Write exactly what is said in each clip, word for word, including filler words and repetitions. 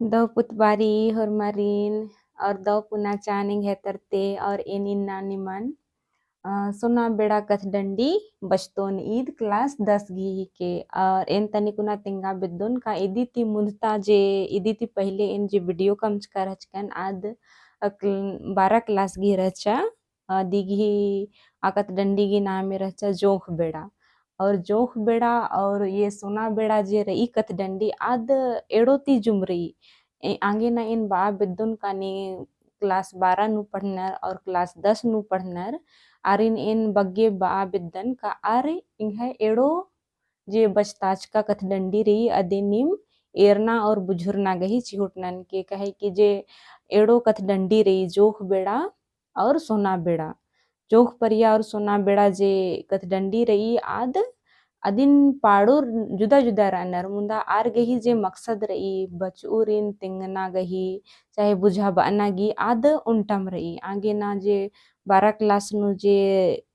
दव पुतबारी होरमारिन और दव पुना चान एंग्है तरती और एन इन्ना निमन, अ, सोना बेड़ा कथडंडी बचतोन ईद class दस गही हिके। और एन तनिकुना तेंगा बेद्दोन का इदी ती मुन्धता जे, इदी ती पहिले एन जे video कमचका रहचकन आद, अ, क्ल-, बारह class गही रहचा। अ, दिगही आ कथडंडी गही नामे रहचा जोंख बेड़ा। और जोंख बेड़ा और ये सोना बेड़ा जे रई कथडंडी आद एड़ो ती जुम रई। ए, आंगे ना एन बआ बेद्दोन का ने class बारह नू पढ़नर और class दस नू पढ़नर, आरिन एन बग्गे बआ बेद्दन का आर एंग्है एड़ो जे बचताचका कथडंडी रई अदिन नीम एरना और बुझुरना गही चिहुटनन के कहे कि जे एड़ो कथडंडी रई जोंख बेड़ा और सोना बेड़ा। जोंख परिया और सोना बेड़ा जे कथडंडी रई आद अदिन पाड़ोर जुदा जुदा रअनर, मुन्दा आर गही जे मकसद रई, बचउरिन तेंगना गही, चाहे बुझाबअना गही आद ओन्टम रई। आंगे ना जे बारह class नू जे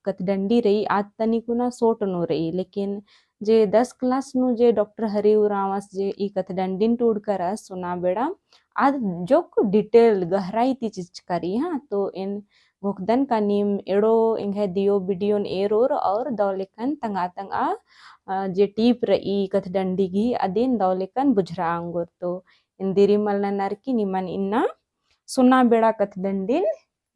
कथडंडी रई आद तनिकुना short नू रई, लेकिन जे दस class नू जे डॉक्टर हरि उराँवस जे ई कथडंडिन टूड़का रअस सोना बेड़ा, आद जोक detail गहराई ती चिचका रई, हाँ। तो एन घोखदन का नीम एड़ो एंग्है दियो video न एरोर और दव लेकन तंगआ तंगआ, अ, जे टीप रई कथडंडी गही अदिन दव लेकन बुझुरा ओंगोर। तो एन देरी मल ननर की निमन इन्ना सोना बेड़ा कथडंडिन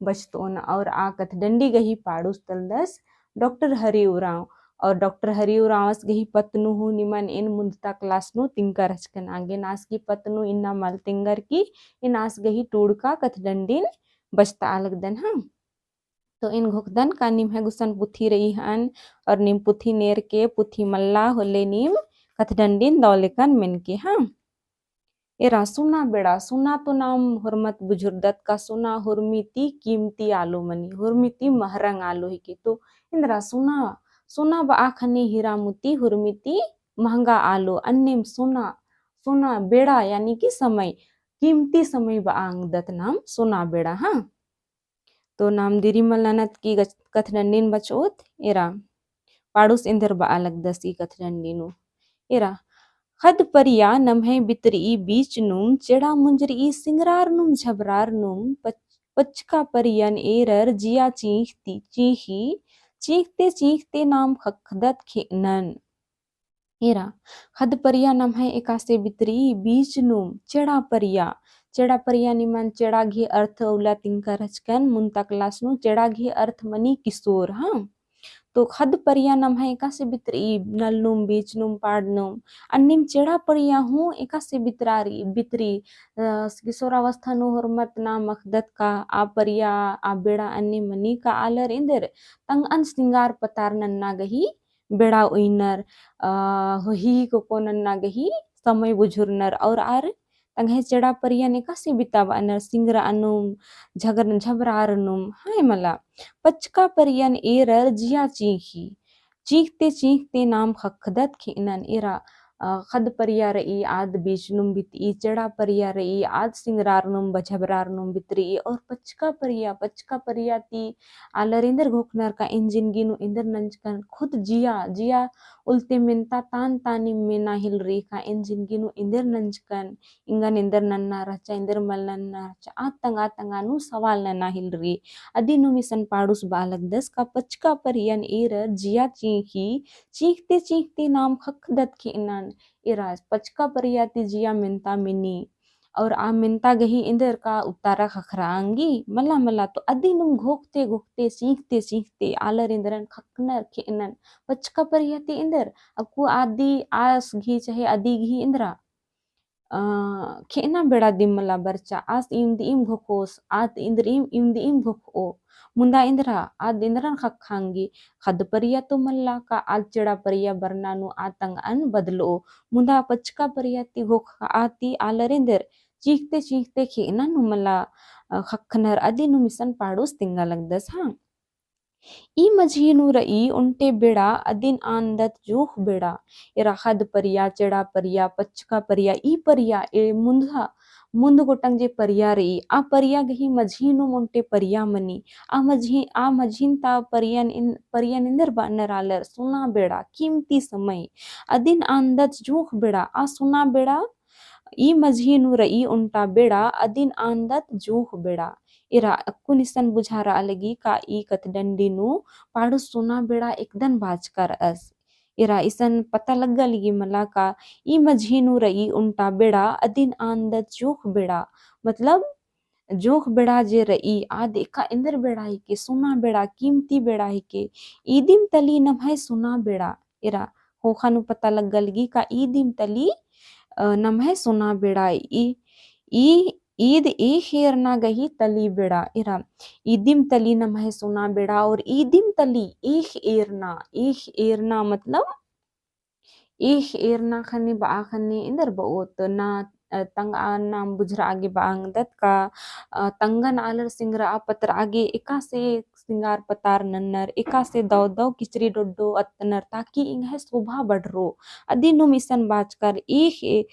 बचतोन और आ कथडंडी गही पाड़ुस तलदस डॉक्टर हरि उराँव। और डॉक्टर हरि उराँवस गही पत्त नू हूँ निमन एन मुन्दता class नू तिंगका रहचकन। आंगे ना आस गही पत्त नू इन्ना मल तिंगर की एन आस गही टूड़का कथडंडिन बचतआ लगदन, हाँ। तो एन घोखदन का निम्है गुसन पुथी रई हअन और नीम पुथी नेर के पुथी मल्ला होले नीम कथडंडिन दव लेकन मेनके, हाँ। एरा सोना बेड़ा, सोना तो नाम होरमत बुझुरदत का सोना होरमी ती कीमती आलो मनी, होरमी ती महरंग आलो हिके। तो एन्दरा सोना, सोना बआ ख़ने हीरा मोती होरमी ती महंगा आलो, अन्नेम सोना, सोना बेड़ा यानी कि समय, कीमती समय बआ ओंगदत नाम सोना बेड़ा, हाँ। तो नाम देरी मल ननत की गच-, कथडंडिन बचओत, एरा। पाड़ुस एन्देर बआ लगदस ई कथडंडी नू। एरा, ख़द्द परिया नम्है बितरई बीच नुम, चेड़ा मुंजरई सिंगरार नुम झबरार नुम, पच-, पचका परियन एरर जिया चींख़ती, चींख़ी, चींख़ते चींख़ते नाम ख़क्खदत खेअनन। एरा, ख़द्द परिया नम्है एकासे बितरई बीच नुम, चेड़ा परिया, चेड़ा परिया निमन चेड़ा गही अर्थ उल्ला तिंगका रहचकन, मुन्ता class नू चेड़ा गही अर्थ मनी किसोर, हाँ। तो ख़द्द परिया नम्है एकासे बितरई नल नुम, बीच नुम, पाड़ नुम, अन्नेम चेड़ा परिया हूँ एकासे बितरारई, बितरई, अ, किसोर अवस्था नू होरमत नाम अख़दत का आ परिया, आ बेड़ा अन्ने मनी का आलर एन्देर तंगअन सिंगार पतार नन्ना गही बेड़ा उइनर, अ, होही कोको नन्ना गही समय बुझुरनर और आर तंग्है चेड़ा परियन एकासे बिताबअनर सिंगरआ नुम, झगर-, झबरार नुम, हाँ मला। पचका परियन एरर जिया चींख़ी, चींख़ते चींख़ते नाम ख़क्खदत खेअनन एरा, अ, ख़द्द परिया रई आद बीच नुम बितई, चेड़ा परिया रई आद सिंगरार नुम, बझबरार नुम बितरई और पचका परिया, पचका परिया ती आलर एन्देर घोखनर का एन जिनगी नू एन्देर नंजकन खुद जिया, जिया उल्ते मेन्ता तान तानी मेना हेलरई का एन जिनगी नू एन्देर नंजकन, एंगन एन्देर नन्ना रहचा, एन्देर मल नन्ना रहचा, आ तंगआ तंगआ नू सवाल नना हेलरई। अदी नुम इसन पाड़ुस बआ लगदस का पचका परियन एरर जिया चींख़ी, चींख़ते चींख़ते नाम ख़क्खदत खेअनन। एरा पचका परिया ती जिया मेन्ता मेनी। और आ मेन्ता गही एन्देर का उत्तारा ख़क्खरआ ओंगी, मला मला तो अदी नुम घोखते घोखते, चींख़ते चींख़ते, आलर एन्देरन ख़क्खनर खेअनन, पचका परिया ती एन्देर, अक्कु अदी आस गही चाहे अदी गही एन्देरा अ, खेअना बेड़ा दिम मला बरचा, आस इवंदिम घोखोस, आद इन्द्रिम इवंदिम घोखओ। मुन्दा एन्देरा, आद एन्देरन ख़क्खआ ओंगी, ख़द्द परिया तो मल्ला का आद चेड़ा परिया बरना नू आद तंगअन बदलओ। मुन्दा पचका परिया ती घोखआ ती आलर एन्देर, चींख़ते चींख़ते खेअना नू मला, अ, ख़क्खनर अदी नुम इसन पाड़ुस तिंगा लगदस, हाँ। ई मझी नू रई ओन्टे बेड़ा अदिन आन्दत जोंख़ बेड़ा। एरा ख़द्द परिया, चेड़ा परिया, पचका परिया, ई परिया, ए मुन्धा, मुन्ध गोटंग जे परिया रई, आ परिया गही मझी नू ओन्टे परिया मनी। आ मझी, आ मझिन ता परियन इन-, परियन एन्देर बअनर आलर, सोना बेड़ा, कीमती समय। अदिन आन्दत जोंख़ बेड़ा, आ सोना बेड़ा, ई मझी नू रई ओन्टा बेड़ा, अदिन आन्दत जोंख़ बेड़ा। एरा अक्कुन इसन बुझारआ लगी का ई कत्थडंडी नू पाड़ुस सोना बेड़ा एकदन बाचका रअस। एरा इसन पता लग्गा लगी मला का ई मझी नू रई ओन्टा बेड़ा, अदिन आन्दत जोंख़ बेड़ा। मतलब जोंख़ बेड़ा जे रई, आद एका एन्देर बेड़ा हिके, सोना बेड़ा, कीमती बेड़ा हिके। ईदिम तली नम्है सोना बेड़ा। एरा ख़ोख़ा नू पता लग्गा लगी का ईदिम तली, अ, नम्है सोना बेड़ा। ई, ई, ईद एख़ एरना गही तली बेड़ा। एरा ईदिम तली नम्है सोना बेड़ा और ईदिम तली एख़ एरना, एख़ एरना मतलब एख़ एरना ख़ने बआ ख़ने एन्देर बओत ना, अ, तंगआ नाम बुझरआ गे बआ ओंगदत का, अ, तंगन आलर सिंगरआ पतरआ गे एकासे सिंगार पतार नन्नर, एकासे दव दव किचरी डोड्डो अत्तनर ताकि एंग्है शोभा बढ़रो। अदिनुम इसन बाचकर एख़ ए-,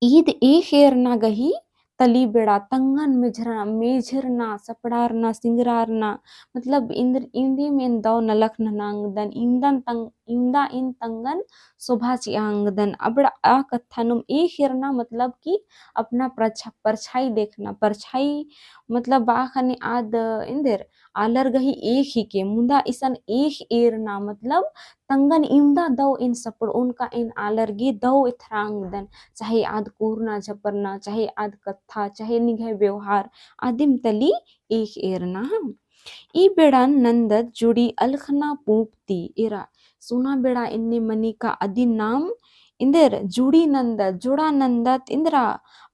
ईद एख़ एरना गही तली बेड़ा, तंगन मेझरा-, मेझरना, सपड़ारना, सिंगरारना, मतलब इन्द्र-, इन्दिम एन दव नलख नना ओंगदन, इन्दन तंग-, इन्दा एन तंगन शोभा चिआ ओंगदन। अबड़ा आ कत्थानुम एख़ एरना मतलब कि अपना परछ-, परछाई देखना, परछाई मतलब बआ ख़ने आद एन्देर आलर गही एख़ हिके, मुदा इसन एख़ एरना मतलब तंगन इन्दा दव एन सपड़ओन का एन आलर गे दव एथरआ ओंगदन, चाहे आद कोरना झपरना, चाहे आद कत्था, चाहे निंग्है बेवहार, आदिम तली एख़ एरना। हाँ, ई बेड़न नन्दत जुड़ी अलख़ना पूंप ती। एरा सोना बेड़ा एन्ने मनी का अदिन नाम एन्देर जुड़ी नन्दत, जोड़ा नन्दत एन्देरा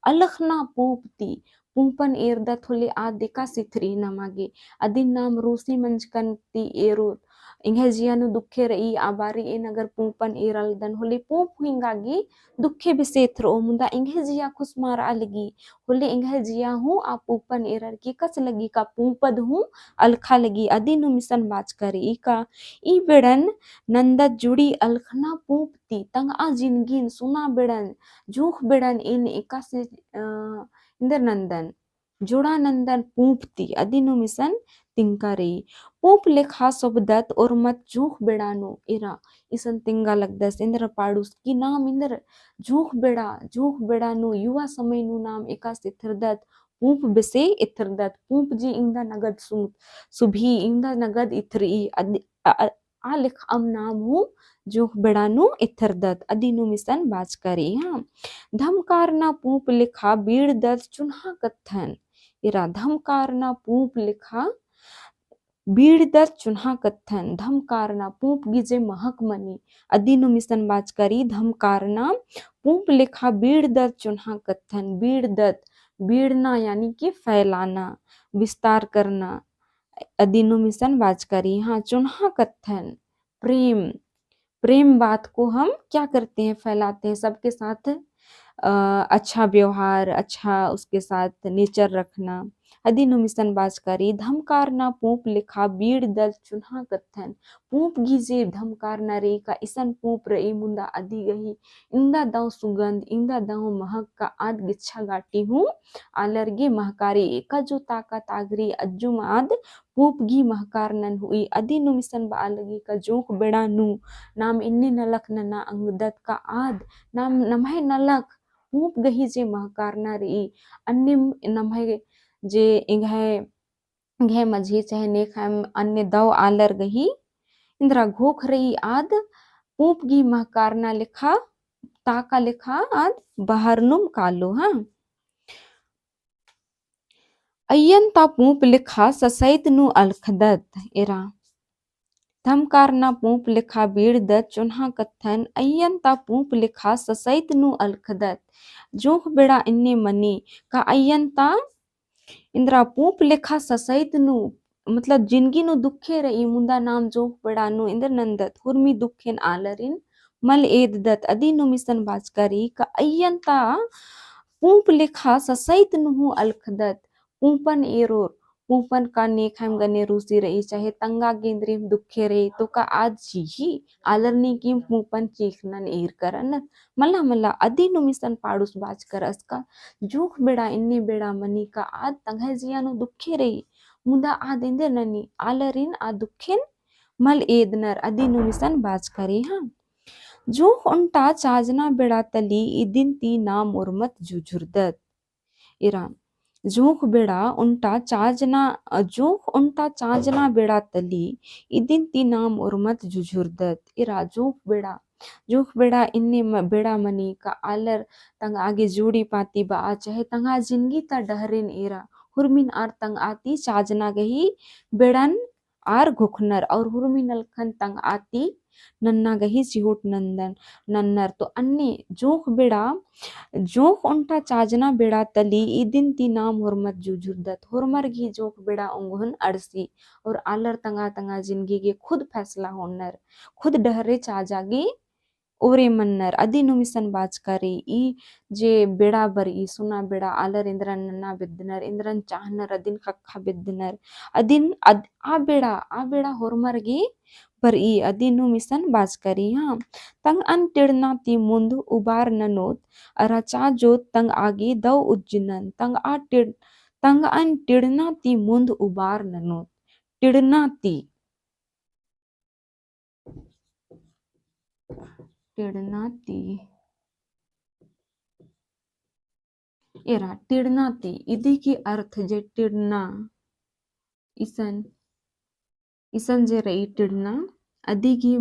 अलख़ना पूंप ती। पूंपन एरदत होले आद एकासे एथरई नमा गे। अदिन नाम रूसी मंजकन ती एरोत। एंग्है जिया नू दुखे रई, आ बारी एन अगर पूंपन एरालदन होले पूंप हूँ एंगा गे दुखे बेसे एथरओ, मुदा एंग्है जिया खुसमारआ लगी। होले एंग्है जिया हूँ आ पूंपन एरर की कस लगी का पूंपद हूँ अलख़ा लगी। अदिनुम इसन बाचका रई का ई बेड़न नन्दत जुड़ी अलख़ना पूंप ती, तंगआ जिनगिन सोना बेड़न, जोंख़ बेड़न एन एकासे, अ, एन्देर नन्दन, जोड़ा नन्दन पूंप ती। अदिनुम इसन तिंका रई। पूंप लेखा सोभदत ओर्मत जोंख़ बेड़ा नू। एरा इसन तिंगा लगदस एन्देर पाड़ुस कि नाम एन्देर जोंख़ बेड़ा, जोंख़ बेड़ा नू युवा समय नू नाम एकासे एथरदत, पूंप बेसे एथरदत, पूंप जे इन्दा नगद सु-, सुभी, इन्दा नगद एथरई, अद-, अ-, अ-, आ लेखा अम्म नाम हूँ जोंख़ बेड़ा नू एथरदत। अदिनुम इसन बाचका रई। हाँ, धमकारना पूंप लेखा बीड़दत चुन्हा कत्थन। एरा धमकारना पूंप लेखा बीड़दत चुन्हा कत्थन। धमकारना पूंप गे जे महक मनी, अदिनुम इसन बाचका रई। धमकारना पूंप लेखा बीड़दत चुन्हा कत्थन। बीड़दत, बीड़ना यानी कि फैलाना, विस्तार करना। अदिनुम इसन बाचका रई। हाँ, चुन्हा कत्थन, प्रेम, प्रेम बात को हम क्या करते हैं, फैलाते हैं, सबके साथ, अ, अच्छा व्यवहार, अच्छा उसके साथ nature रखना। अदिनुम इसन बाचका रई। धमकारना पूंप लेखा बीड़दत चुन्हा कत्थन। पूंप गे जे धमकारना रई का इसन पूंप रई मुन्दा अदि गही इन्दा दव सुगंध, इन्दा दव महक का आद गेच्छा गाटी हूँ आलर गे महकारी। एका जो ताकत आगरी अज्जुम आद पूंप गे महकारनन हुई। अदिनुम इसन बआ लगी का जोंख़ बेड़ा नू नाम एन्ने नलख नना ओंगदत का आद नाम नम्है नलख पूंप गही जे महकारना रई, अन्ने नम्है जे एंग्है, एंग्है मझी चाहे नेख़ाम अन्ने दव आलर गही इन्द्रा घोख रई आद पूंप गे महकारना लेखा, ताका लेखा आद बहरनुम कालो। हाँ, अइय्यन ता पूंप लेखा ससैत नू अलखदत। एरा धमकारना पूंप लेखा बीड़दत चोन्हा कत्थन, अइय्यन ता पूंप लेखा ससैत नू अलखदत। जोंख़ बेड़ा एन्ने मनी का अइय्यन ता इन्द्रा पूंप लेखा ससैत नू, मतलब जिनगी नू दुखे रई, मुन्दा नाम जोंख़ बेड़ा नू एन्देर नन्दत, हुरमी दुखेन आलरिन मल एददत। अदिनुम इसन बाचका रई का अइय्यन ता पूंप लेखा ससैत नू हूँ अलखदत। पूंपन एरोर, पूंपन का नेख़ाम गने रूसी रई, चाहे तंगा गे एन्देरिम दुखे रई, तो का आद चीही? आलर नीकिम पूंपन चीख़नन एर करनर। मला मला अदिनुम इसन पाड़ुस बाचका रअस का जोंख़ बेड़ा एन्ने बेड़ा मनी का आद तंग्है जिया नू दुखे रई, मुन्दा आद एन्देर ननी, आलरिन आ दुखेन मल एदनर। अदिनुम इसन बाचका रई। हाँ, जोंख़ ओन्टा चाजना बेड़ा तली इदिन ती नाम उर्मत जुझुरदत। एरा, जोंख़ बेड़ा ओन्टा चाजना, अ, जोंख़ ओन्टा चाजना बेड़ा तली इदिन ती नाम उर्मत जुझुरदत। एरा, जोंख़ बेड़ा, जोंख़ बेड़ा इन्ने म-, बेड़ा मनी का आलर तंगआ गे जोड़ी पाती बआ, चाहे तंगआ जिनगी ता डहरेन एरा, हुरमिन आर तंगआ ती चाजना गही बेड़न आर घोखनर और हुरमी नलखन तंगआ ती नन्ना गही चिहुट नन्दन, नन्नर। तो अन्ने जोंख़ बेड़ा, जोंख़ ओन्टा चाजना बेड़ा तली इदिन ती नाम होरमत जुझुरदत। होरमर गही जोंख़ बेड़ा ओंगोन अंड़सी और आलर तंगआ तंगआ जिनगी गे खुद फैसला होनर, खुद डहरे चाजा गे ओरे मन्नर। अदिनुम इसन बाचका रई, ई जे बेड़ा बरई, सुना बेड़ा आलर इन्द्रन नन्ना बेद्दनर, इन्द्रन चाहनर, अदिन ख़क्खा बेद्दनर, अदिन अद-, आ बेड़ा, आ बेड़ा होरमर गे बरई, अदिनुम इसन बाचका रई, हाँ। तंगअन टिड़ना ती मुन्द उबार ननोत, अरा चाजोत तंगआ गे दौ उज्जनन, तंगआ टिड़-, तंगअन टिड़ना ती मुन्द उबार ननोत, टिड़ना ती। टिड़ना ती। एरा, टिड़ना ती। इदी की अर्थ जे टिड़ना, इसन, इसन जे रई टिड़ना, अदी की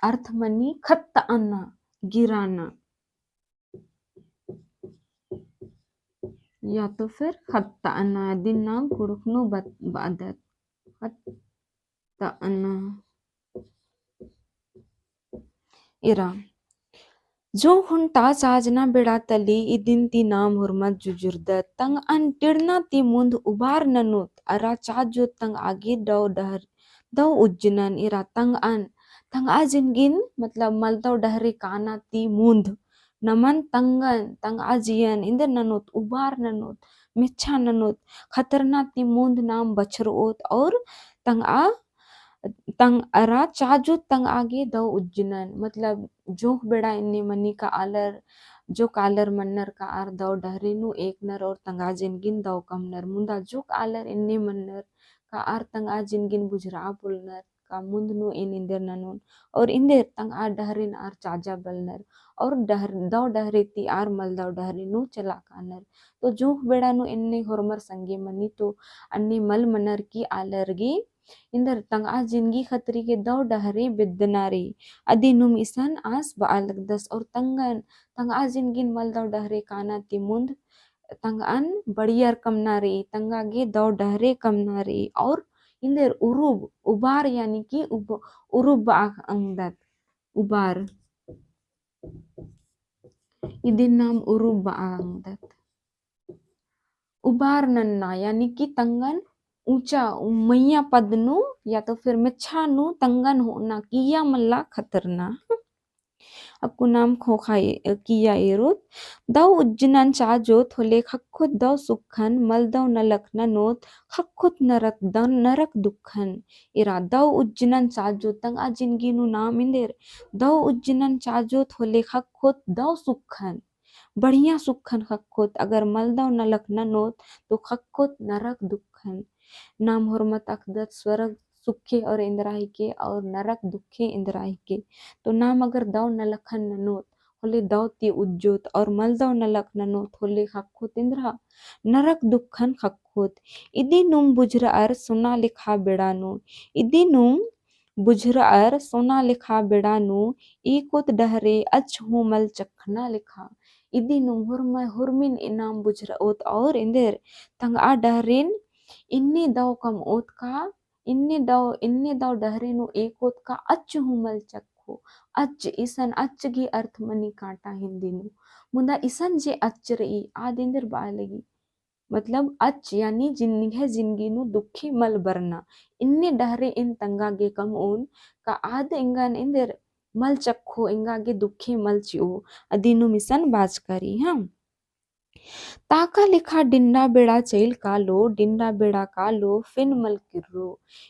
अर्थ मनी ख़त्तअना, गिराना। या तो फिर ख़त्तअना, अदिन नाम कुँड़ुख़ नू बत-, बअदत। ख़त्तअना। एरा। जोंख़ ओन्टा चाजना बेड़ा तली इदिन ती नाम होरमत जुझुरदत। तंगअन टिड़ना ती मुन्द उबार ननोत, अरा चाजोत तंगआ गे दौ डहर-, दौ उज्जनन। एरा, तंगअन, तंगआ जिनगिन, मतलब, मलदौ डहरे काना ती मुन्द, नमन तंगन, तंगआ जियन, इन्देर ननोत, उबार ननोत, मेच्छा ननोत, ख़तरना ती मुन्द नाम बछरओत और तंगआ, तंग-, अरा चाजोत तंगआ गे दौ उज्जनन, मतलब, जोंख़ बेड़ा इन्ने मनी का आलर, जोक आलर मन्नर का आर दौ डहरे नू एकनर और तंगआ जिनगिन दौ कमनर, मुन्दा जोक आलर इन्ने मन्नर का आर तंगआ जिनगिन बुझरआ पोलनर, का मुन्द नू एन इन्देर ननोन, और इन्देर तंगआ डहरेन आर चाजा बलनर, और डहर-, दौ डहरे ती आर मलदौ डहरे नू चला कानर। तो जोंख़ बेड़ा नू एन्ने होरमर संगे मनी तो अन्ने मल मनर की आलर गे इन्देर तंगआ जिनगी खतरी गे दौ डहरे बेद्दना रई। अदिनुम इसन आस बआ लगदस, और तंगन, तंगआ जिनगिन मलदौ डहरे काना ती मुन्द तंगअन बड़ियर कमना रई, तंगआ गे दौ डहरे कमना रई, और इन्देर उरुब, उबार यानी कि उब-, उरुब बआ अंगदत, उबार। इदिन नाम उरुब बआ अंगदत। उबार नन्ना यानी कि तंगन ऊँचा, मइय्याँ पद नू या तो फिर मेच्छा नू तंगन होना, किइय्या मल्ला ख़तरना। अक्कु नाम ख़ोख़ा ए-, किइय्या एरोत। दौ उज्जनन चाजोत होले ख़क्खोत दौ सुक्खन, मलदौ नलख ननोत ख़क्खोत नरक द-, नरक दुक्खन। एरा दौ उज्जनन चाजोत, तंगआ जिनगी नू नाम इन्देर, दौ उज्जनन चाजोत होले ख़क्खोत दौ सुक्खन, बढ़िया सुक्खन ख़क्खोत, अगर मलदौ नलख ननोत तो ख़क्खोत नरक दुक्खन। नाम होरमत अख़दत स्वर्ग सुखे और इन्द्रा हिके और नरक दुखे इन्द्रा हिके। तो नाम अगर दौ नलखन ननोत होले दौ ती उज्जोत और मलदौ नलख ननोत होले ख़क्खोत इन्द्रा, नरक दुक्खन ख़क्खोत। इदिनुम बुझरअर सोना लेखा बेड़ा नू, इदिनुम बुझरअर सोना लेखा बेड़ा नू, एकोत डहरे अच हूँ मल चखना लेखा। इदिनुम हुरम-, हुरमिन नाम बुझरओत और इन्देर तंगआ डहरेन इन्ने दौ कमओत का, इन्ने दौ, इन्ने दौ डहरे नू एकोत का अच हूँ मल चखो। अच, इसन अच गही अर्थ मनी काँटा हिन्दी नू। मुन्दा इसन जे अच रई, आद इन्देर बआ लगी। मतलब अच यानी जिन-, निंग्है जिनगी नू दुखे मल बरना। इन्ने डहरे एन तंगआ गे कमओन का आद एंगन इन्देर मल चखो, एंगा गे दुखे मल चिओ। अदिनुम इसन बाचका रई, हाँ। ताका लेखा डिन्डा बेड़ा चइल कालो, डिन्डा बेड़ा कालो फिन मल किर्रो।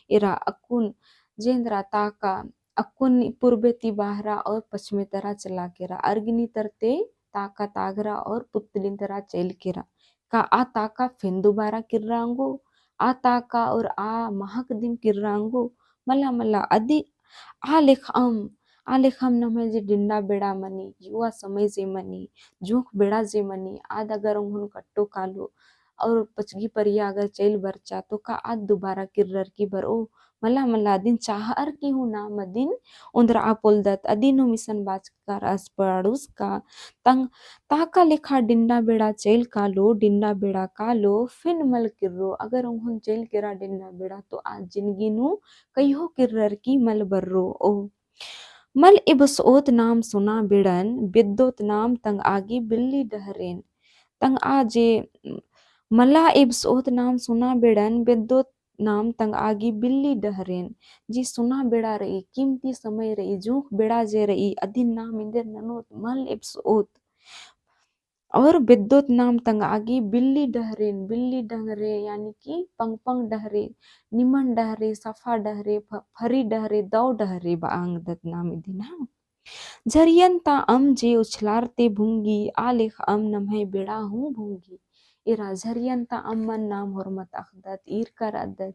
एरा अक्कुन जे इन्द्रा ताका, अक्कुन पूर्बे ती बाहरा और पच्छिमे तरा चला केरा। अरगनी तरते ताका तागरा और पुतलिन तरा चइल केरा। का आ ताका फिन दुबारा किर्रा ओंगो? आ ताका और आ महक दिम किर्रा ओंगो? मला मला अदी आ लेखअम, आ लेखम नम्है जे डिंडा बेड़ा मनी, युवा समय जे मनी, जोंख़ बेड़ा जे मनी, आद अगर ओंघोन कट्टो कालो, और पचगी परिया अगर चइल बरचा, तो का आद दुबारा किर्रर की बरओ? मला मला अदिन चाहअर की हूँ नाम अदिन ओन्द्रआ पोलदत। अदिन हूँ इसन बाचकर अस पड़ुस का तंग ताका लेखा डिंडा बेड़ा चइल कालो, डिंडा बेड़ा कालो, फिन मल किर्रो। अगर ओंघोन चइल केरा डिंडा बेड़ा, तो आद जिनगी नू कइहो किर्रर की मल बर्रो। ओ मल एबसओत नाम सुना बेड़न, बेद्दोत नाम तंगआ गे बिल्ली डहरेन। तंगआ जे मला एबसओत नाम सुना बेड़न, बेद्दोत नाम तंगआ गे बिल्ली डहरेन। जे सुना बेड़ा रई, कीमती समय रई, जोंख़ बेड़ा जे रई, अदिन नाम एन्देर ननोत मल एबसओत। और बेद्दोत नाम तंगआ गे बिल्ली डहरेन, बिल्ली डहरे यानी कि पंग पंग डहरे, निमन डहरे, सफा डहरे, फ-, फरी डहरे, दौ डहरे बआ ओंगदत नाम इदिन, हाँ। झरियन ता अम जे उछलार ते भुंगी, आ लेखा अम नम्है बेड़ा हूँ भुंगी। एरा झरियन ता अम्मन नाम होरमत अख़दत, ईरकर अदत,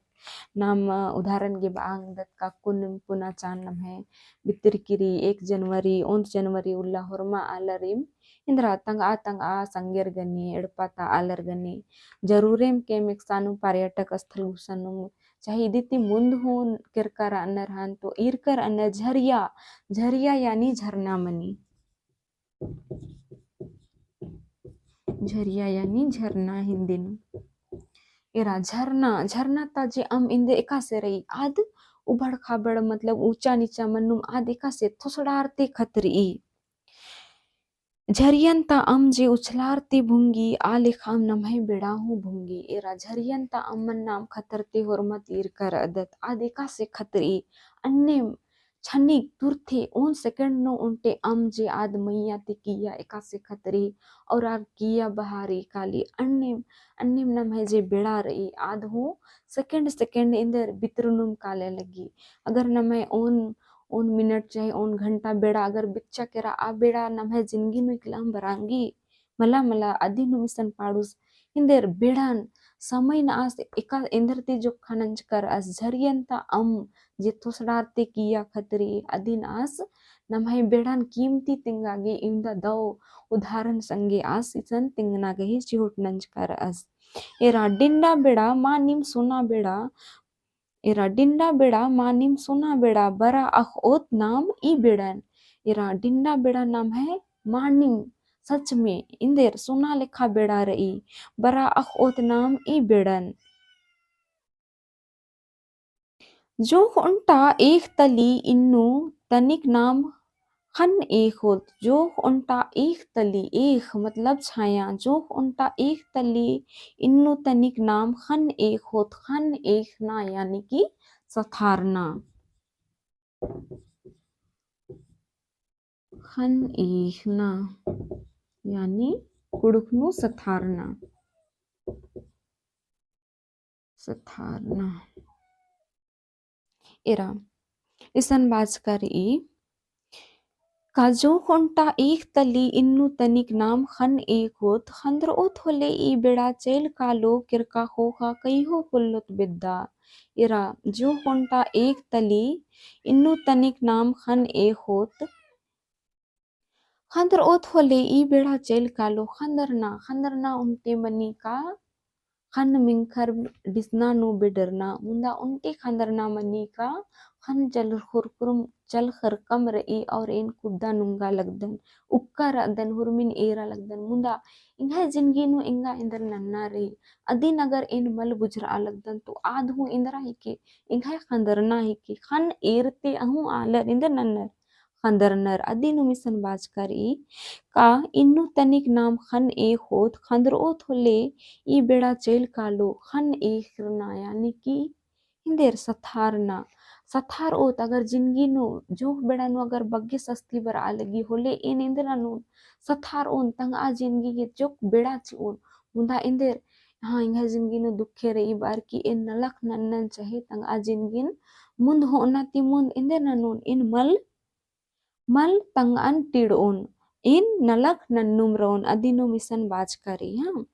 नाम उदाहरण गे बआ ओंगदत का कुन पुना चान नम्है बित्तर किरी एक जनवरी, ओन्द जनवरी उल्ला होरमा आलरिम एन्दरा तंगआ तंगआ संगेर गने, एड़पा ता आलर गने, जरूरेम केम एकसानुम पर्यटक स्थल गुसनुम, चाहे इदी ती मुन्द हूँ केरका रअनर हन तो ईरकर अनर झरिया, झरिया यानी झरना मनी। झरिया यानी झरना हिन्दी नू। एरा झरना, झरना ता जे अम एन्देर एकासे रई, आद उबड़ खाबड़ मतलब ऊँचा नीचा मन्नुम आद एकासे थोसड़ार ते खतरई। झरियन ता अम जे उछलार ते भुंगी, आ लेखा अम नम्है बेड़ा हूँ भुंगी। एरा झरियन ता अम्मन नाम खतर ते होरमत ईरकर अदत, आद एकासे खतरई। अन्नेम छनिक तुरथे ओन second नू ओन्टे अम जे आद मइय्याँ ती किइय्या एकासे खतरी और आर किइय्या बहारी काली। अन्नेम, अन्नेम नम्है जे बेड़ा रई आद हूँ second second एन्देर बितरुनुम काले लगी। अगर नम्है ओन, ओन मिनट चाहे ओन घंटा बेड़ा अगर बिच्चा केरा आ बेड़ा नम्है जिनगी नू इकलम बरांगी। मला मला अदिन हूँ इसन पाड़ुस एन्देर बेड़ान समयन आस एका एन्देर ती जोक्खा नंजकर आस झरियन ता अम जे थोसड़ार ते किइय्या खतरी अदिन आस नम्है बेड़ान कीमती तिंगा गे इवंदा दौ उदाहरण संगे आस इसन तिंगना गही चिहुट नंजकर आस। एरा डिंडा बेड़ा मानिम सुना बेड़ा एरा डिंडा बेड़ा मानिम सुना बेड़ा बरा अख़ ओत नाम ई बेड़न। एरा डिंडा बेड़ा नम्है मानिम सच में एन्देर सुना लेखा बेड़ा रई बरा अख़ ओत नाम ई बेड़न। जोंख़ ओन्टा एख़ तली इन्नु तनिक नाम ख़न्न एख़ होत। जोंख़ ओन्टा एख़ तली, एख़ मतलब छाया। जोंख़ ओन्टा एख़ तली इन्नु तनिक नाम ख़न्न एख़ होत। ख़न्न एख़ना यानी कि सथारना। ख़न्न एख़ना यानी कुँड़ुख़ नू सथारना। सथारना। एरा इसन बाचका रई का जोंख़ ओन्टा एख़ तली इन्नु तनिक नाम ख़न्न एख़ होत। ख़न्दरओत होले ई बेड़ा चइल कालो केरका ख़ोख़ा कइहो पोल्लोत बेद्दा। एरा जोंख़ ओन्टा एख़ तली इन्नु तनिक नाम ख़न्न एख़ होत। ख़न्दरओत होले ई बेड़ा चइल कालो ख़न्दरना, ख़न्दरना ओन्टे मनी का ख़न्न मिंख़र डिसना नू बेडरना, मुन्दा ओन्टे ख़न्दरना मनी का ख़न्न चल ख़ुरकुरुम चल ख़रकम रई और एन कुद्दा नुंगा लगदन, उक्का रअदन, हुरमिन एरा लगदन, मुन्दा एंग्है जिनगी नू एंगा एन्देर नन्ना रई, अदिन अगर एन मल बुझरआ लगदन तो आद हूँ एन्दरा हिके, एंग्है ख़न्दरना हिके, ख़न्न एर ते अहूँ आलर एन्देर नन्नर। ख़न्दरनर अदिन हूँ इसन बाचका रई का इन्नु तनिक नाम ख़न्न एख़ होत। ख़न्दरओत होले ई बेड़ा चइल कालो ख़न्न एख़रना यानी कि एन्देर सथारना। सथारओत अगर जिनगी नू जोंख़ बेड़ा नू अगर बग्गे सस्ती बरआ लगी होले एन एन्देर ननोन सथारओन तंगआ जिनगी गे जोक बेड़ा चिओन। मुन्दा एन्देर हाँ एंग्है जिनगी नू दुखे रई बअर की एन नलख नन्नन चाहे तंगआ जिनगी नू मुन्द होअना ती मुन्द एन्देर ननोन एन मल मल तंगअन टिड़ओन, एन नलख नन्नुम रओन, अदिनुम इसन बाचका रई, हाँ।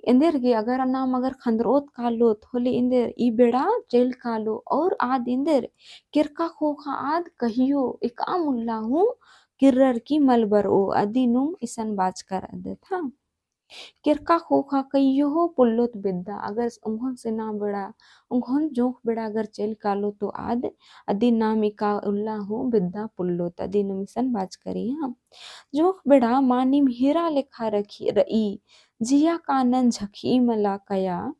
एन्देर गे अगर नाम अगर खंदरोत कालोत होले एन्देर ई बेड़ा चइल कालो और आद एन्देर केरका ख़ोख़ा आद कहियो एकअम उल्ला हूँ किर्रर की मल बरओ अदिनुम इसन बाचका रअदत। हाँ। केरका ख़ोख़ा कहियो हो पोल्लोत बेद्दा, अगर ओंघोन सेना बेड़ा, ओंघोन जोंख़ बेड़ा अगर चइल कालो तो आद, अदिन नाम इका उल्ला हूँ बेद्दा पोल्लोत, अदिनुम इसन बाचका रई। हाँ। जोंख़ बेड़ा मानिम हीरा लेखा रखी, रई, जिया कानन झखी मला कया,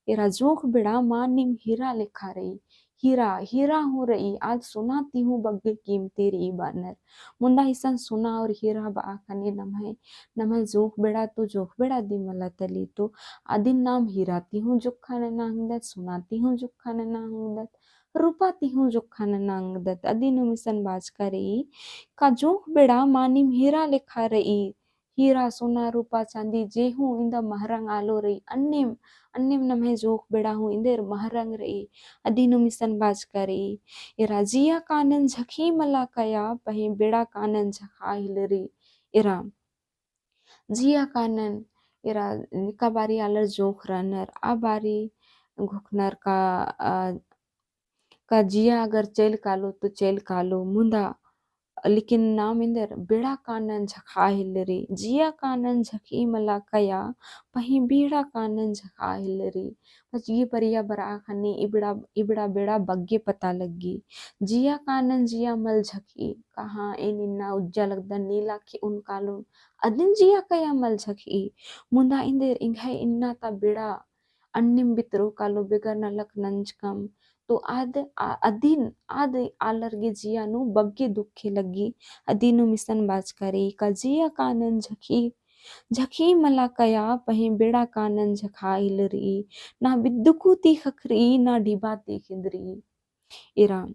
एरा जोंख़ बेड़ा मानिम हीरा लेखा रई, हीरा, हीरा हूँ रई, आद सोना ती हूँ बग्गे कीमती रई बअनर। मुन्दा इसन सोना और हीरा बआ ख़ने नम्है, नम्है जोंख़ बेड़ा तो जोंख़ बेड़ा दिम मला तली तो अदिन नाम हीरा ती हूँ जुक्खा नना ओंगदत, सोना ती हूँ जुक्खा नना ओंगदत, रूपा ती हूँ जुक्खा नना ओंगदत। अदिनुम इसन बाचका रई का जोंख़ बेड़ा मानिम हीरा लेखा रई, हीरा, सोना, रूपा, चांदी जे हूँ इन्दा महरंग आलो रई, अन्नेम, अन्नेम नम्है जोंख़ बेड़ा हूँ एन्देर महरंग रई, अदिनुम इसन बाचका रई। एरा जिया कानन झखी मला कया, पहें बेड़ा कानन झखा हिलरी। एरा जिया कानन, एरा का बारी आलर जोंख़ रअनर, आ बारी घोखनर का, अ, का जिया अगर चइल कालो तो चइल कालो, मुन्दा लेकिन नाम एन्देर बेड़ा कानन झखा हिलरी, जिया कानन झखी मला कया, पहें बेड़ा कानन झखा हिलरी। बस ई परिया बरआ ख़ने इबड़ा, इबड़ा बेड़ा बग्गे पता लग्गी। जिया कानन जिया मल झखी, कहाँ एन इन्ना उज्जा लगदन नीला ख़ेओन कालोन, अदिन जिया कया मल झखी। मुन्दा एन्देर एंग्है इन्ना ता बेड़ा अन्नेम बितरो कालो बेगर नलख नंजकम। तो आद, आ, अदिन, आद आलर गे जिया नू बग्गे दुखे लग्गी, अदिनुम इसन बाचका रई का जिया कानन झखी, झखी मला कया, पहें बेड़ा कानन झखा हिलरी, ना बिद्दकू ती ख़क्खरी, ना ढिबा ती खिंदरी। एरा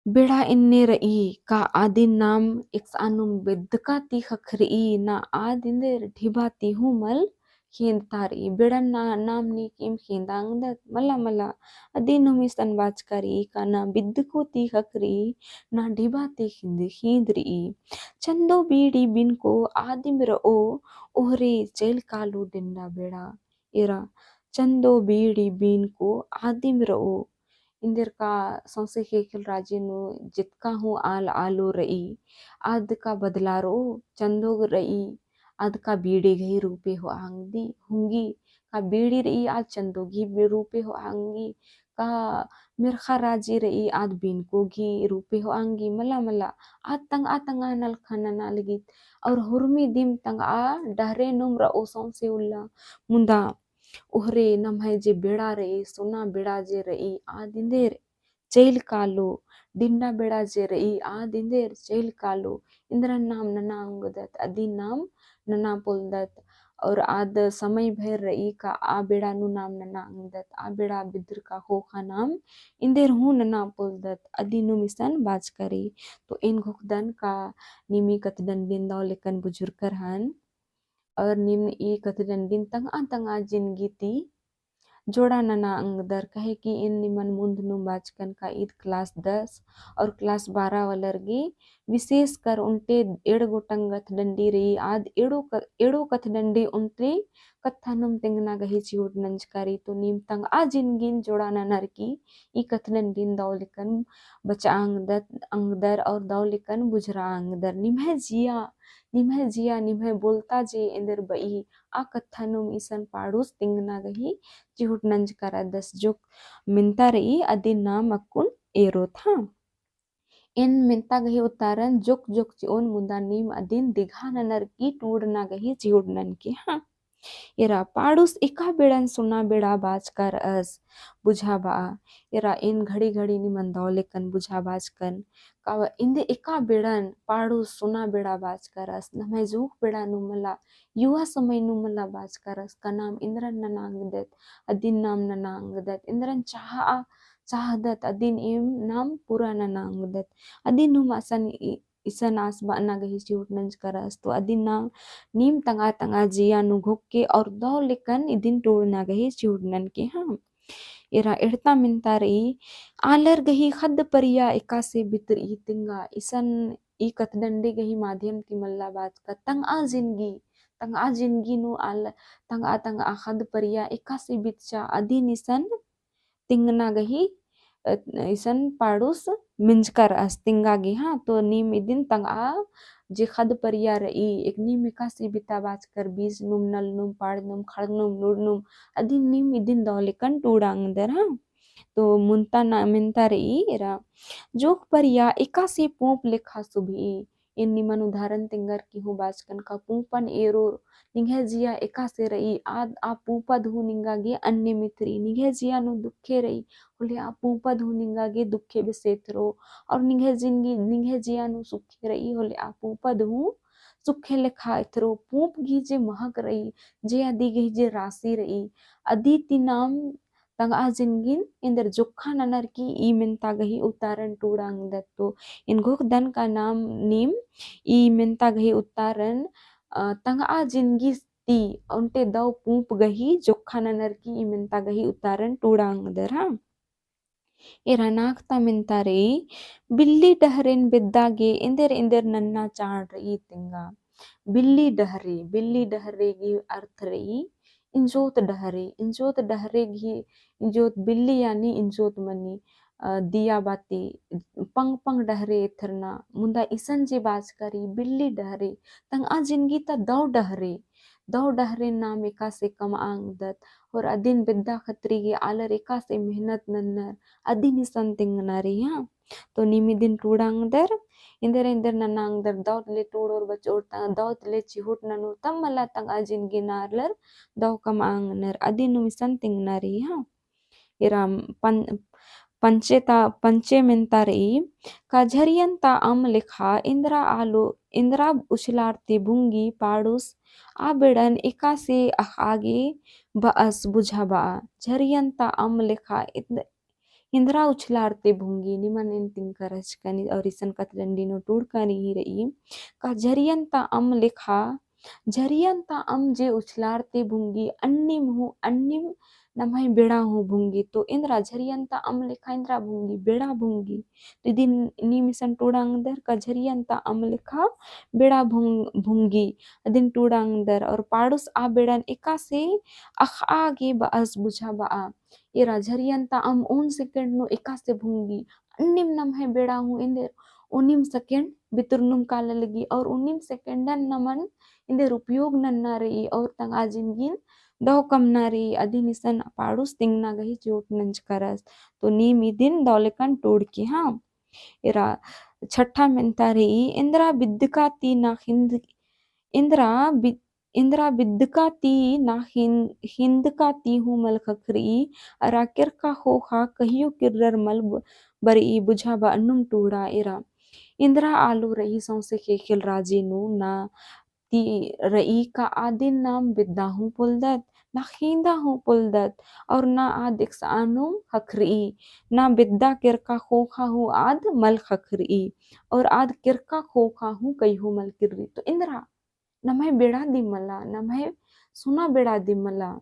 बेड़ा एन्ने रई का आदिन नाम एकसआनुम बेद्दका ती ख़क्खरई, ना आद एन्देर ढिबा ती हूँ मल खेंदता रई। बेड़न ना, नाम नीकिम खेंदा ओंगदत, मला, मला। अदिनुम इसन बाचका रई का ना बिद्दकू ती ख़क्खरई, ना ढिबा ती खिंद, खिंदरई। चंदो बीड़ी बिनको आदिम रओ, ओहरे चइल कालो डिंडा बेड़ा। एरा चंदो बीड़ी बिनको आदिम रओ। एन्देर का सौंसे ख़ेख़ेल राजी नू जेतका हूँ आल आलो रई, आद का बदला रओ, चंदो रई, आद का बीड़ी गही रूपे होआ ओंगदी, हुंगी, का बीड़ी रई, आद चंदो गही बी-, रूपे होआ ओंगी, का मेर्ख़ा राजी रई, आद बिनको गही रूपे होआ ओंगी, मला, मला, आद तंगआ, तंगआ नलखा नना लगित, और हुरमी दिम तंगआ डहरे नुम रओ सौंसे उल्ला, मुन्दा ओहरे नम्है जे बेड़ा रई, सोना बेड़ा जे रई, आद एन्देर चइल कालो, डिंडा बेड़ा जे रई, आद एन्देर चइल कालो, एन्देरन नाम नना ओंगदत, अदिन नाम नना पोलदत, और आद समय भइर रई का आ बेड़ा नू नाम नना ओंगदत, आ बेड़ा बिद्दर का ख़ोख़ा नाम एन्देर हूँ नना पोलदत, अदिनुम इसन बाचका रई। तो एन घोखदन का नीम ई कत्थडंडिन दव लेकन बुझुरकर हन। और नीम ई कत्थडंडिन तंगआ तंगआ जिनगी ती जोड़ा नना ओंगदर, काहे कि एन निमन मुन्ध नू बाचकन का ईद class दस और class बारह वालर गे विशेष कर ओन्टे एंड़ गोटंग कत्थडंडी रई, आद एंड़ो क-, एंड़ो कत्थडंडी ओन्टे कत्था नुम तेंगना गही चिहुट नंजका रई। तो नीम तंगआ जिनगिन जोड़ा ननर की ई कत्थडंडिन दव लेकन बचआ ओंगदत, ओंगदर और दव लेकन बुझुरआ ओंगदर। निम्है जिया निम्है जिया, निम्है बोलता जे एन्देर बई, आ कत्था नुम इसन पाड़ुस तिंगना गही चिहुट नंजका रअदस। जोक मेन्ता रई, अदिन नाम अक्कुन एरोत। हाँ, एन मेन्ता गही उतारन जोक जोक चिओन, मुदा नीम अदिन दिघा ननर की टूड़ना गही चिहुट ननके। हाँ। एरा पाड़ुस एका बेड़न सोना बेड़ा बाचका रअस बुझा बआ। एरा एन घड़ी घड़ी निमन दव लेकन बुझा बाचकन। का एन्देर एका बेड़न पाड़ुस सोना बेड़ा बाचका रअस, नम्है जोंख़ बेड़ा नू मला, युवा समय नू मला बाचका रअस, का नाम एन्देरन नना ओंगदत, अदिन नाम नना ओंगदत, एन्देरन चाहआ, चाहदत, अदिन एम नाम पूरा नना ओंगदत, अदिन नुम असन ई इसन आस बअना गही चिहुट नंजका रअस। तो अदिन ना नीम तंगआ तंगआ जिया नू घोख के और दव लेकन इदिन टूड़ना गही चिहुट ननके। हाँ। एरा एड़ता मेन्ता रई, आलर गही ख़द्द परिया एकासे बितरई तिंगा, इसन ई कत्थडंडी गही माध्यम ती मला बाचका तंगआ जिनगी, तंगआ जिनगी नू आल तंगआ तंगआ ख़द्द परिया एकासे बितचा अदिन इसन तिंगना गही, अ, इसन पाड़ुस मेंजका रअस तिंगा गे, हाँ। तो नीम इदिन तंगआ जे ख़द्द परिया रई, एक नीम एकासे बिता बाचकर बीस नुम, नल नुम, पाड़ नुम, खड़ नुम, नुड़ नुम, अदिन नीम इदिन दव लेकन टूड़ा ओंगदर, हाँ। तो मुन्ता ना मेन्ता रई एरा। जोख परिया एकासे पूंप लेखा सुभई। एन निमन उदाहरण तिंगर की हूँ बाचकन का पूंपन एरोर निंग्है जिया एकासे रई, आद आ पूंपद हूँ निंगा गे अन्ने मितरी, निंग्है जिया नू दुखे रई, होले आ पूंपद हूँ निंगा गे दुखे बेसे एथरो, और निंग्है जिनगी, निंग्है जिया नू सुखे रई, होले आ पूंपद हूँ सुखे लेखा एथरो। पूंप गही जे महक रई, जे अदी गही जे रासी रई, अदी ती नाम तंगआ जिनगिन एन्देर जोखा ननर की ई मेन्ता गही उत्तरन टूड़ा ओंगदत। तो एन घोखदन का नाम नीम ई मेन्ता गही उत्तरन, अ, तंगआ जिनगी ती ओन्टे दव पूंप गही जोखा ननर की ई मेन्ता गही उत्तरन टूड़ा ओंगदर, हाँ। एरा नाख़ता मेन्ता रई, बिल्ली डहरेन बेद्दा गे एन्देर एन्देर नन्ना चाड़ रई तिंगा। बिल्ली डहरे, बिल्ली डहरे गही अर्थ रई, इंजोत डहरे, इंजोत डहरे गही, इंजोत बिल्ली यानी इंजोत मनी, अ, दिया बाती, पंग पंग डहरे एथरना, मुन्दा इसन जे बाचका रई, बिल्ली डहरे, तंगआ जिनगी ता दव डहरे, दव डहरे नाम एकासे कमआ ओंगदत, और अदिन बेद्दा खतरी गे आलर एकासे मेहनत नन्नर, अदिन इसन तिंगना रई, हाँ। तो नीम इदिन टूड़ा ओंगदर, एन्देर एन्देर नन्ना ओंगदर, दव ले टूड़ोर बचोर ता, दव ले चिहुट ननोर, तब मला तंगआ जिनगी नू आलर दव कमआ ओंगनर, अदिन नीम इसन तिंगना रई, हाँ। एरा पन-, पंचे ता, पंचे मेन्ता रई, का झरियन ता अम्म लेखा एन्दरा आलो, एन्दरा उछलारते भुंगी पाड़ुस, आ बेड़न एकासे अख़आ गे बअस बुझाबआ। झरियन ता अम्म लेखा एन्द-, एन्दरा उछलारते भुंगी, निमन एन तिंकर रहचकन और इसन कत्थडंडी नू टूड़का रई, का झरियन ता अम्म लेखा, झरियन ता अम्म जे उछलारते भुंगी, अन्निम हूँ, अन्निम नम्है बेड़ा हूँ भुंगी। तो एन्दरा झरियन ता अम्म लेखा एन्दरा भुंगी, बेड़ा भुंगी। तो इदिन नीम इसन टूड़ा ओंगदर का झरियन ता अम्म लेखा बेड़ा भुं-, भुंगी, अदिन टूड़ा ओंगदर। और पाड़ुस आ बेड़न एकासे अख़आ गे बअस बुझाबआ। एरा झरियन ता अम्म ओन second नू एकासे भुंगी, अन्निम नम्है बेड़ा हूँ एन्देर ओनिम second बितुरनुम काला लगी, और ओनिम secondन नमन एन्देर उपयोग नन्ना रई, और तंगआ जिनगिन दव कमना रई, अदिन इसन पाड़ुस तिंगना गही चिहुट नंजका रअस। तो नीम इदिन दव लेकन टूड़की, हाँ। एरा छठा मेन्ता रई, एन्दरा बिद्दका ती ना हिन्द-, एन्दरा बि-, एन्दरा बिद्दका ती ना हिन-, हिन्दका ती हूँ मल ख़क्खरई, अरा केरका ख़ोख़ा कहियो किर्रर मल ब-, बरई बुझाबआ नुम टूड़ा एरा। एन्दरा आलो रई सौंसे ख़ेख़ेल राजी नू ना ती रई का आदिन नाम बेद्दा हूँ पोलदत, ना हिन्दा हूँ पोलदत, और ना आद एकसआ नुम ख़क्खरई, ना बेद्दा केरका ख़ोख़ा हूँ आद मल ख़क्खरई, और आद केरका ख़ोख़ा हूँ कहियो मल किर्रई। तो एन्दरा नम्है बेड़ा दिम मला, नम्है सुना बेड़ा दिम मला।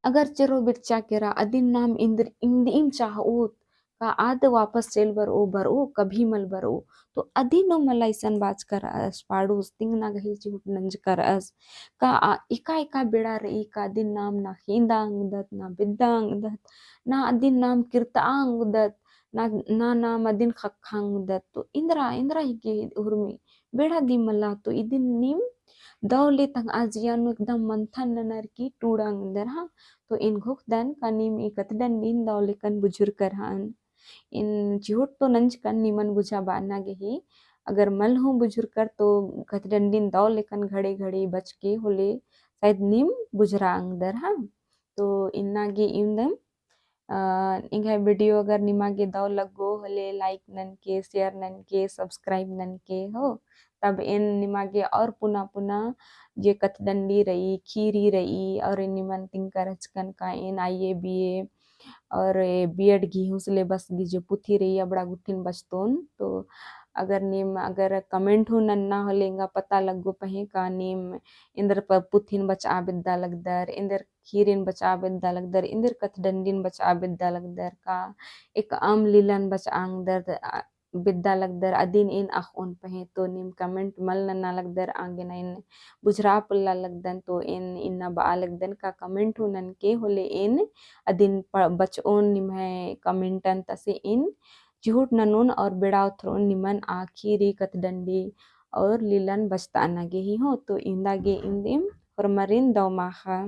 अगर चेरो बिरचा केरा अदिन नाम इन्द्र-, इन्दिम चाहओत, का आद वापस चेल बरओ, बरओ, कभी मल बरओ। तो अदिन नू मला इसन बाचका रअस, पाड़ुस तिंगना गही चिहुट नंजका रअस। का आ, एका एका बेड़ा रई का अदिन नाम ना हिन्दा ओंगदत, ना बेद्दा ओंगदत, ना अदिन नाम किर्तआ ओंगदत, ना, ना नाम अदिन ख़क्खा ओंगदत। तो एन्दरा, एन्दरा हिके उर्मी बेड़ा दिम मला। तो इदिन नीम दव ले तंगआ जिया नू एकदम मंथन ननर की टूड़ा ओंगदर, हाँ। तो एन घोखदन का नीम ई कत्थडंडीन दव लेकन बुझुरकर, हाँ। एन चिहुट तो नंजकन निमन बुझाबअना गही, अगर मल हूँ बुझुरकर तो कत्थडंडीन दव लेकन घड़े घड़े बचके होले शायद नीम बुझुरा ओंगदर, हाँ। तो इन्ना गे इवंदम अ, एंग्है video अगर निमा गे दव लग्गो होले like ननके, share ननके, subscribe ननके हो। तब एन निमा गे और पुना पुना जे कत्थडंडी रई, खीरी रई, और एन निमन तिंकर रहचकन का एन IABA और ए B.Ed गही हूँ syllabus गही जे पुथी रई अबड़ा गुट्ठिन बचतोन। तो अगर नीम अगर comment हूँ नन्ना होले एंगा पता लग्गो पहें का नीम एन्देर प-, पुथिन बचआ बेद्दा लगदर, एन्देर खीरिन बचआ बेद्दा लगदर, एन्देर कत्थडंडिन बचआ बेद्दा लगदर का, एकअम लीलन बचआ ओंगदर, अ, बेद्दा लगदर, अदिन एन अख़ओन पहें, तो नीम comment मल नना लगदर, आंगे ना एन बुझुरा पोल्ला लगदन, तो एन इन्ना बआ लगदन का comment हूँ ननके होले एन अदिन प-, बचओन निम्है commentन तसे एन चिहुट ननोन और बेड़ा उथरोन निमन आखिरी कत्थडंडी और लीलन बचतअना गे ही हो। तो इन्दा गे इन्दिम होरमारिन दव माख़ा।